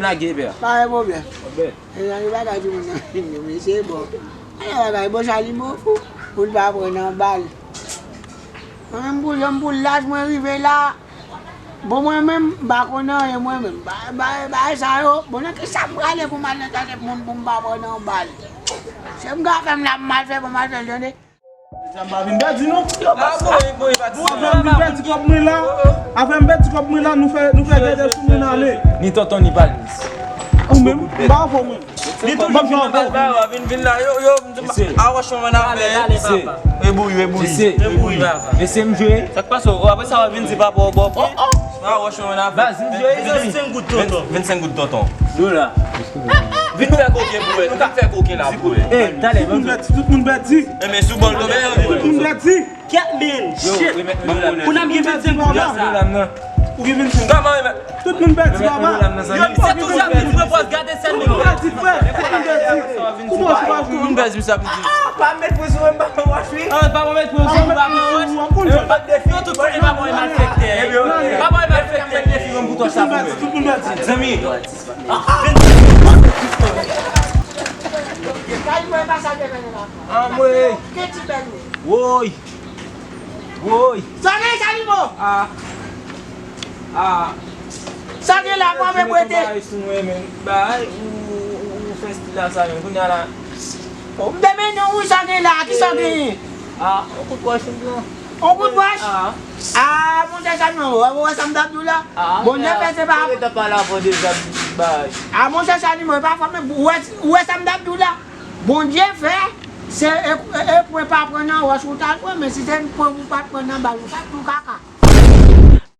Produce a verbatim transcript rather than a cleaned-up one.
m lage, pè. Pa gen pwoblèm. Bèl. E nan li bagay di moun nan vin yo, mesye, bon. Ala bagay, bon, Chalimo fou. Pou l pa pran nan bal. Mwen menm pou jan m pou laj mwen rive la. Bon, mwen menm, m pa konn anyen, mwen menm. Ba, ba, ba, sa yo, bon, nan ki sa m prale pou m al nan tèt moun pou m pa pran nan bal? Se m ka fè m la, m mal fè, bon, mal fè, tande. Sa m pa vin pèdi, non. Avè m vin pèdi kòb mwen la. Avè m pèdi kòb mwen la, nou fè, nou fè gade sou moun ale. Ni tonton, ni Palis. Ou menm, m pa avè w, mwen. Li toujou vin nan bal, vin, vin la. Yo, yo, m di, a wòch mwen afè. E bouyi, e bouyi. E bouyi, papa. Mesye, m jwe. Sa k pase, w apre sa, w ap vin di papa w bò pye. A wòch mwen afè. Baz, m jwe, vennsenk goud, tonton. Vennsenk goud, tonton. Dola. Vin fè koke pou wè. Nou ka fè koke la pou wè. E, talè, tout moun pèdi, tout moun pèdi. E, men sou bòl tonbe, tout moun pèdi. Kèt, men, shit. Pou n ap gen vennsenk goud la sa. Ou gen vennsenk. Kòman, men? Tout moun pèdi, papa. Yo, se toujou ap vin pran pòz gade sèn li. Tout moun pèdi, frè. Tout moun pèdi. Kouman ou pa jwe? Tout moun pèdi, sa vle di. Ah, pa met pwen sou mwen, m pa pran wòch, wi. Ah, pa met pwen sou mwen, m pa pran wòch. Yo, tout moun pa pran malfektè. Pa pran malfektè, defi mwen pou twa sa pou mwen. Tout moun pèdi. Zanmi. Anmwe. Woy. Woy. Sa gen, Chalimo? Ah. Ah. Sa gen la, mwen menm rete. Bay sou mwen, men. Bay, ou, ou, ou fè stil la sa, men. Kounye a la. M te mennen w, wi, sa gen la, ki sa gen? Ah, on kout wòch, non. On kout wòch? Ah. Ah, monchè Chalimo, ou wè sa m t ap di w la? Ah, Bondye fè se pa. Ou te pale avè deja, bay. Ah, monchè Chalimo, e pa fò, men ou wè, ou wè sa m t ap di w la? Bondye fè, se e, e, e pwen pa pran nan wòch ou t al pran, men si se pwen ou pa t pran nan bal, ou t ap tou kaka.